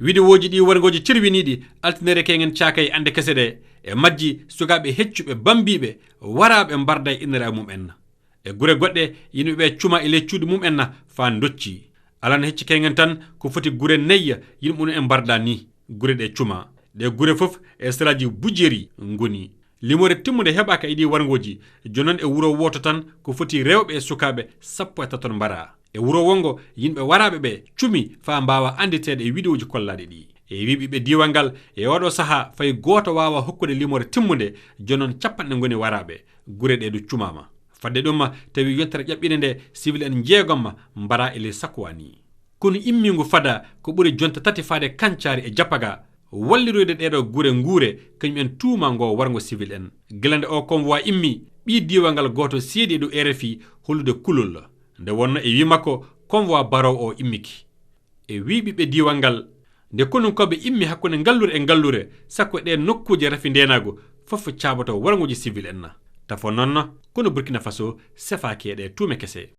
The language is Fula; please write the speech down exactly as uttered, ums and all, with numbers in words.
Widewooji ɗi warngooji cirwiniiɗi altinere keŋen caakay annde kese ɗe, e majji sukaaɓe heccuɓe bambiiɓe waraaɓe mbarda e inniraaɓe mum en. E gure goɗɗe, yimɓe ɓe cuma e ley cuuɗi mum en faa ndocci. Alana hecci keŋen tan ko foti gure neyya yimɓe mum en mbarda ni. Gure ɗe cuma. Ɗe gure fof e seraaji Bujeri ngoni. Limoore timmunde heɓaaka e ɗi warngooji. Jooni noon e wuro wooto tan ko foti rewɓe e sukaaɓe sappo e taton mbaraa. E wuro wonngo yimɓe waraaɓe ɓe cumi faa mbaawa annditeede e widewooji kollaaɗi ɗi. E wii ɓiɓɓe diiwal ngal, e ooɗo sahaa fay gooto waawa hokkude limoore timmunde, jooni noon cappanɗe ngoni waraaɓe, gure ɗe du cumaama. Fadde ɗum tawi yontere ƴaɓɓinde nde, civil en jeegom mbaraa e ley sakkuwa ni. Kono immingu fada ko ɓuri jonte tati faade Kancaari e Jappaga, walliroyde ɗeeɗo gure nguure, kañum en tuuma ngo warngo civil en. Gila nde o convoi immi, ɓii diiwal ngal gooto seedi e dow R F I hollude kulol. Nde wonno e wii makko, convoi baroowo o immiki. E wii ɓiɓɓe diiwal ngal, nde konunkooɓe immi hakkunde ngallure e ngallure, sakko ɗe nokkuuje rafi ndeenaagu fof caaboto warnguuji civil en. Tafo noon, kono Burkina Faso sefaaki e ɗe tuume kese.